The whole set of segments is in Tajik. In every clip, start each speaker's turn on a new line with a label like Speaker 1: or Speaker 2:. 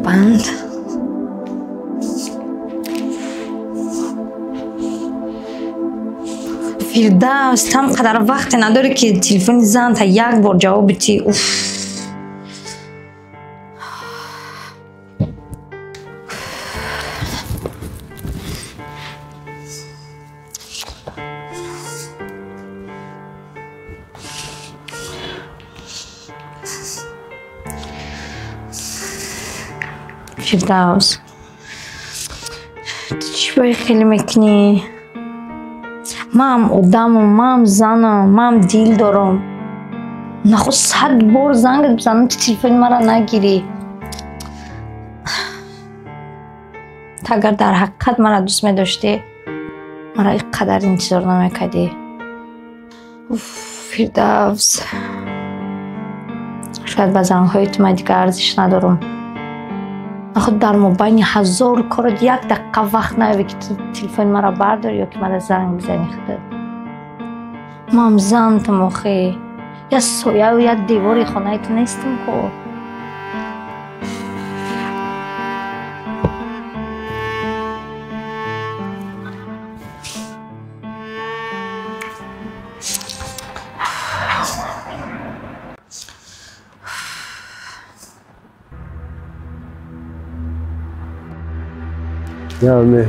Speaker 1: Банд. Фирдавс, там қадар вақте надорӣ, ки телефони занта як бор ҷавоб битӣ. Уф. Фирдавс, ту чӣ бои хеле мекунӣ? Ман одамам, ман занам, ман дил дорам. Наход 100 бор зангат бизанам, ту телефони маро нагирӣ. Ту агар дар ҳақиқат маро дӯст медоштӣ, маро ин қадар интизор намекардӣ. Уф, Фирдавс, шояд ба зангҳои ту ман дигар арзиш надорам. Наход дар мобайни 1000 корот як дақиқа вақт наёбӣ, ки ту телефони маро бардорӣ ё ки мара занг бизанӣ худат. Ман зантам охӣ. Я сояю, я девори хонаи ту нестам ку.
Speaker 2: Яъне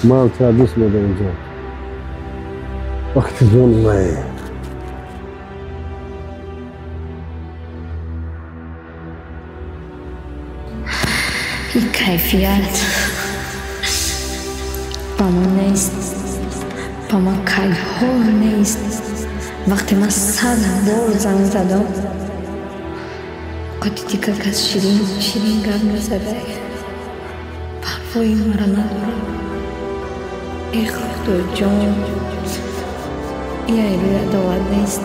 Speaker 2: ман тура дӯст медорам, ҷон. Вақти ҷон май.
Speaker 1: Ин кайфият ба ман нест, ба ман кайҳо нест. Вақте ман 100 бор занг задам, қати дигар кас ширин ширин гап мезадай. Парвои маро надорад. Э Худоҷон, ин айрӯи адоват нест.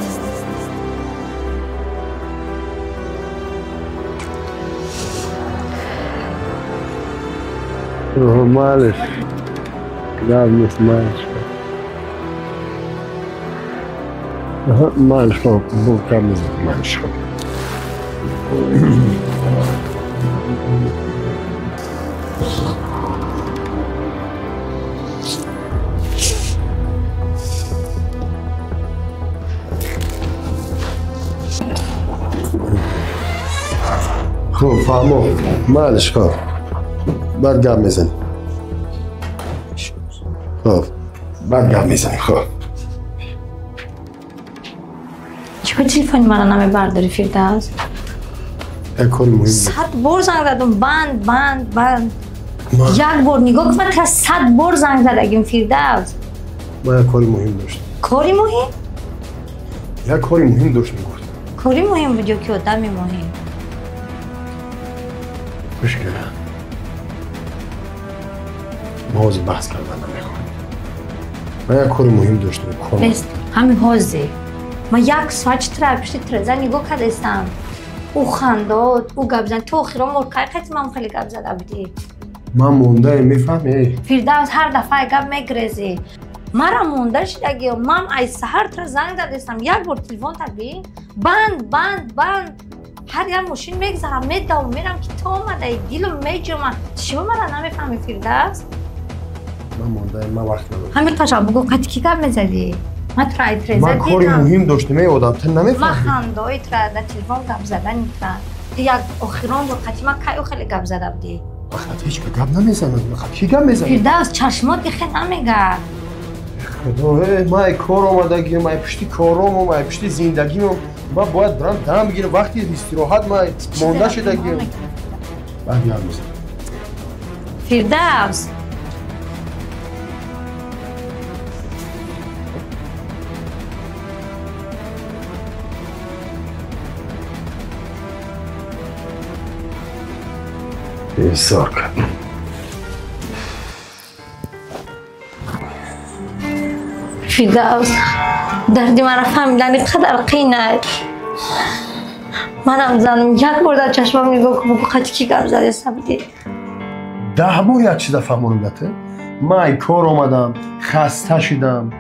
Speaker 2: Малиш, гап нест, малиш. Малиш, бо гап мезанам, малиш. Хуб, фаҳмо, малиш, хоб. Баъд гап мезанем. Хоб, баъд гап мезанем, хоб.
Speaker 1: Чӣ телефони маро намебардорӣ, Фирдавс?
Speaker 2: Як кори муҳим.
Speaker 1: 100 бор занг задам, банд, банд, банд. Як бор нигоҳ кун, ман тура 100 бор занг задагим, Фирдавс.
Speaker 2: Ман як кори муҳим доштам.
Speaker 1: Кори муҳим?
Speaker 2: Як кори муҳим доштам, гуфтам.
Speaker 1: Кори муҳим буд ё ки одами муҳим?
Speaker 2: Гӯш кун. Мо ҳозир баҳс кардан намехоҳем. Ман як кори муҳим доштам.
Speaker 1: Бест, ҳамин ҳозир. Ман як соат чӣ тра пишти тиреза нигоҳ кардастам. Ӯ хандод, ӯ гап зад. Ту охирон бор кай қайти ман хеле гап зада будӣ?
Speaker 2: Ман мондаем, мефаҳмӣ?
Speaker 1: Фирдавс, ҳар дафъа гап мегрезӣ. Мара монда шидаги. Ман ай саҳар тра занг задастам. Як бор телефон таби. Банд, банд, банд. Ҳар як мошин мегзарам, медавам, мерам ки ту омадаи, дилам меҷумад. Чӣ мара намефаҳмӣ, Фирдавс?
Speaker 2: Ман мондаем, ман вақт надорам.
Speaker 1: Ҳамин қашан бугӯ, қати кӣ гап мезадӣ? Ман тура ай тиреза
Speaker 2: Ман кори
Speaker 1: дидам.
Speaker 2: муҳим доштам, эй одам, ту намефаҳмӣ.
Speaker 1: Ман хандаои тура дар телефон гап задани тура. Як охирон бор қати ман кай хеле гап зада будӣ?
Speaker 2: Вақт ҳеҷ ка гап намезанад. Кӣ гап мезанад?
Speaker 1: Фирдавс, чашмот ихе намегӯяд.
Speaker 2: Худо, ман ай кор омадагиам, ай пушти кором, ай пушти зиндагиам. Ман бояд бирам дам бигирам, вақти истироҳат ман монда шудагиам. Баъд гап мезанам.
Speaker 1: Фирдавс.
Speaker 2: Бесор кард.
Speaker 1: Фирдавс, дарди маро фаҳмидани қадар қийнад. Манам занам, як бор дар чашмам нигоҳ кун, бугӯ қати кӣ гап задаста будӣ?
Speaker 2: 10 бор як чиза фаҳмонам да ту. Ман ай кор омадам, хаста шудам,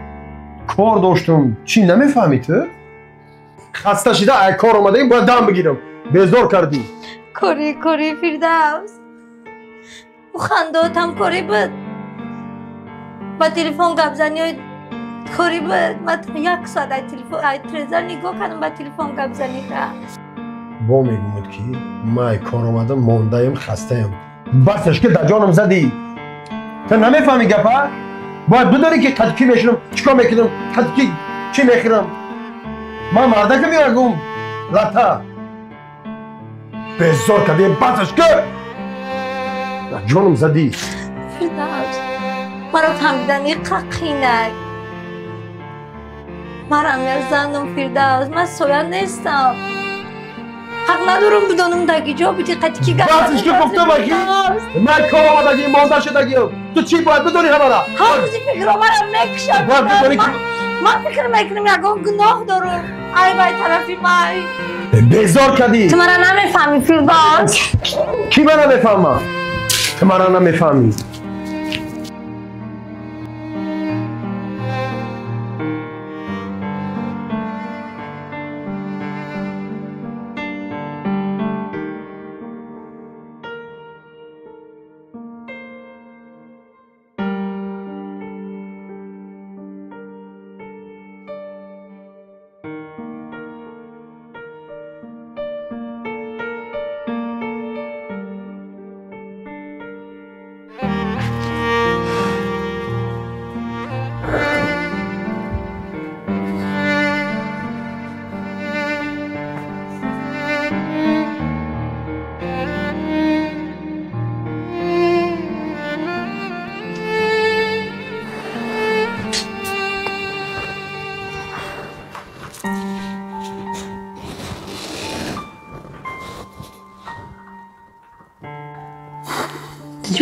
Speaker 2: кор доштам. Чӣ намефаҳмӣ ту? Хаста шида ай кор омадаем, бояд дам бигирам. Безор кардӣ.
Speaker 1: Кори, кори Фирдавс. Ӯ хандоотам кори буд. Ба телефон гап заниҳои кори буд. Ман як соат ай телефон, ай трезор нигоҳ кардам, ба телефон гап занида.
Speaker 2: Бо мегӯяд ки ман ай кор омадам, мондаем, хастаем. Басаш ки дар ҷонам задӣ. Ту намефаҳмӣ гапа? Бояд бидонӣ ки қад кӣ мешинам, чӣ кор мекунам, қад кӣ чӣ мехӯрам. Ман мардакам ягум лата. Безор кардӣ, басаш ки дар ҷонам задӣ.
Speaker 1: Фирдавс, маро фаҳмидани қақинак. Марам як занам Фирдавс, ман соя нестам. Ҳақ надорам бидонам дар ки ҷо будӣ, қати ки гап
Speaker 2: Басаш ки гуфтам аки, ман кор омадагӣ, монда шудагиам. Ту чӣ бояд бидонӣ ҳамара?
Speaker 1: Ҳар рӯзи фикрро марам мекушад.
Speaker 2: Бояд бидонӣ ки
Speaker 1: ман фикр мекунам ягон гуноҳ дорам. Ай бай тарафи май.
Speaker 2: Безор кардӣ.
Speaker 1: Ту мара намефаҳмӣ Фирдавс.
Speaker 2: Кӣ мара мефаҳмад? Ту мара намефаҳмӣ.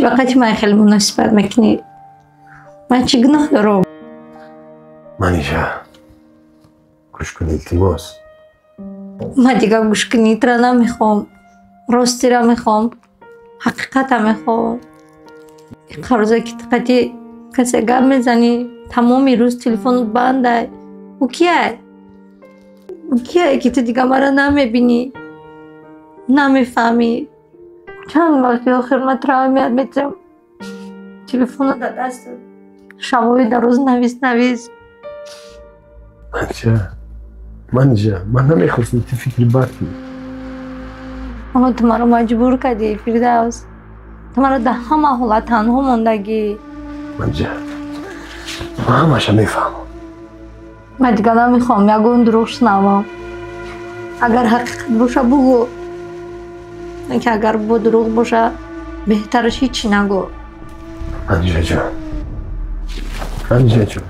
Speaker 1: Вақти ман хеле муносибат мекунӣ. Ман чӣ гуноҳ дорам?
Speaker 2: Манижа, гӯш кун, илтимос.
Speaker 1: Ман дигар гӯшкунитра намехоҳам. Ростира мехоҳам. Ҳақиқата мехоҳам. Қарза ки ту қати касе гап мезанӣ, тамоми рӯз телефонат бандай. Ӯ кияй? Ӯ кияй ки ту дигар маро намебинӣ? Намефаҳмӣ? Чанд вақти охир ман травмият метиҳам. Телефонро дар дастат. Шабҳои дар рӯз навис навис.
Speaker 2: Манижа, Манижа, ман намехостам ту фикри бад кунӣ.
Speaker 1: Аммо ту маро маҷбур кардӣ, Фирдавс. Ту маро дар ҳама ҳолат танҳо мондагӣ.
Speaker 2: Манижа, ман ҳамаша мефаҳмам.
Speaker 1: Ман дигар намехоҳам ягон дурӯғ шунавам. Агар ҳақиқат боша бугӯ. Ки агар бо дурӯғ боша, беҳтараш ҳичи нагӯ.
Speaker 2: Манижа ҷон, Манижа ҷон,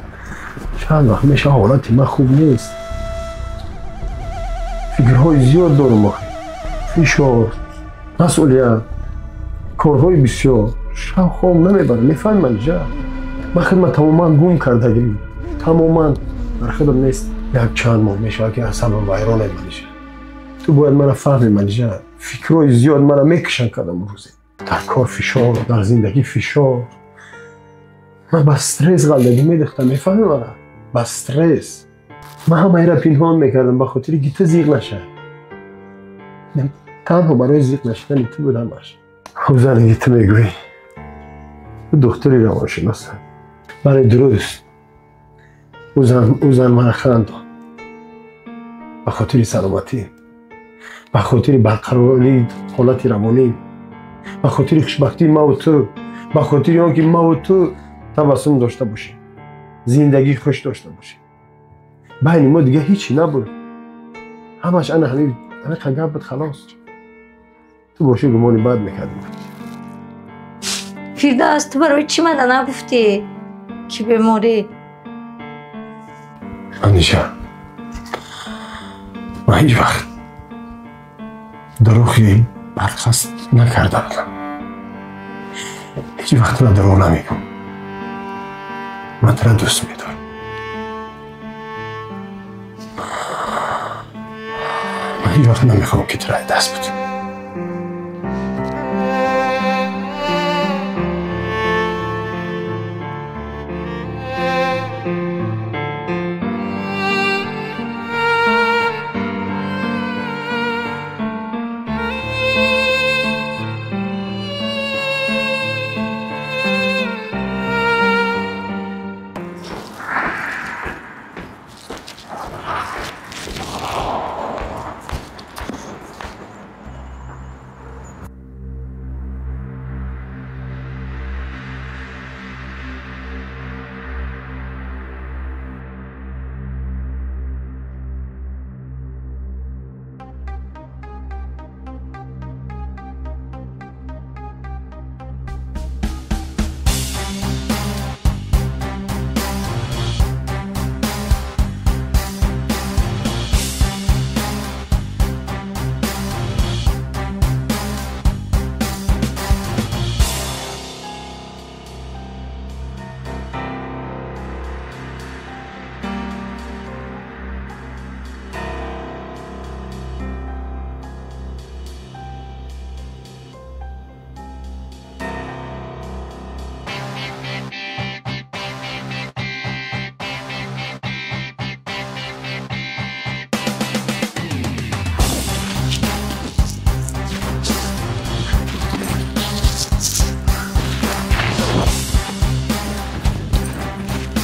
Speaker 2: чанд вақт меша ҳолати ман хуб нест. Фикрҳои зиёд дорам охи. Фишор, масъулият, корҳои бисёр. Шаб хоб намебарам, мефаҳмӣ Манижа? Ман хидмат тамоман гум кардагим. Тамоман дар худам нест. Як чанд моҳ мешавад ки асабам вайронай Манижа. Ту бояд мара фаҳмӣ Манижа. Фикрҳои зиёд мара мекушанд кадам рӯзе. Дар кор фишор, дар зиндагӣ фишор. Ман ба стресс ғалдагӣ медихтам, мефаҳмӣ мара? Ба стресс. Ман ҳамаира пинҳон мекардам ба хотири ки ту зиқ нашавӣ. Танҳо барои зиқ нашудани ту буд ҳамаш. Хуб зане ки ту мегӯӣ, ту духтури равоншиносам. Бале дуруст. Ӯ зан мара хандон. Ба хотири саломатӣ, ба хотири барқарории ҳолати равонӣ, ба хотири хушбахтии маву ту, ба хотири он ки маву ту табассум дошта бошем, зиндагии хуш дошта бошем. Байни мо дигар ҳичи набуд. Ҳамаш ана ҳамин гап буд, халос. Ту боши гумони бад мекардӣ.
Speaker 1: Фирдавс, ту барои чӣ мана нагуфтӣ ки беморӣ?
Speaker 2: Манижа, ман ҳеҷ вақт дурӯғи бархаст накарда будам. Ҳеҷ вақт туро дурӯғ намегӯм. Ман туро дӯст медорам. Ман ҳеҷ вақт намехоҳам ки туро аз даст бидиҳам.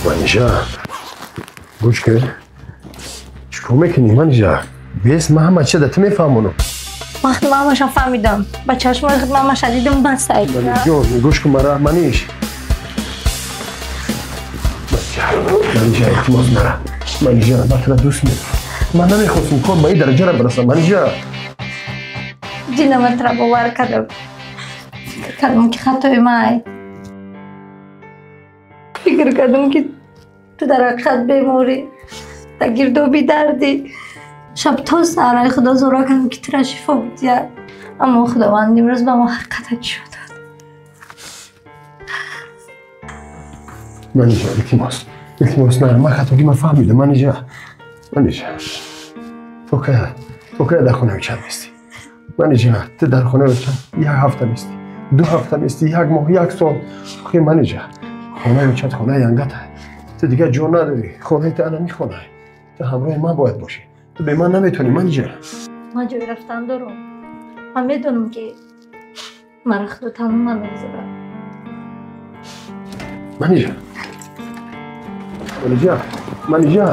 Speaker 2: Манижа, гӯш кун, чикор мекунӣ Манижа? Бес, ман ҳама чиза да ту мефаҳмонам.
Speaker 1: Вақти ман ҳамаша фаҳмидам, ба чашмои худ ман ҳамаша дидам, бас. Ай
Speaker 2: Ҷон, гӯш кун мара, Маниш. Манижа, илтимос, мара. Манижа, ман тура дӯст медорам. Ман намехостам кор ба ин дараҷара бирасам, Манижа.
Speaker 1: Дилама тура бовар кардам, фикр кардам, ки хатои ман, фикр кардам, ки ту дар ҳақиқат беморӣ, дар гирдоби дардӣ. Шаб то саҳраи Худо зора кардам, ки тура шифо бидиҳад, аммо Худованд имрӯз ба мо ҳақиқата чиё дод.
Speaker 2: Манижа, илтимос, илтимос, на, ман хатогӣ ман фаҳмидам, Манижа. Манижа, то кая дар хонаи чанд мести? Манижа, ту дар хонаи чанд як ҳафта мести, 2 ҳафта мести, як моҳ, як сол. Охир, Манижа, хонаи чанд хонаи янгата. Ту дигар ҷо надорӣ, хонаи ту ана михонаи. Ту ҳамроҳи ман бояд бошӣ. Ту бе ман наметавонӣ, Манижа.
Speaker 1: Ман ҷои рафтан дорам. Ман медонам, ки маро Худо танҳо намегузорад.
Speaker 2: Манижа, Манижа, Манижа.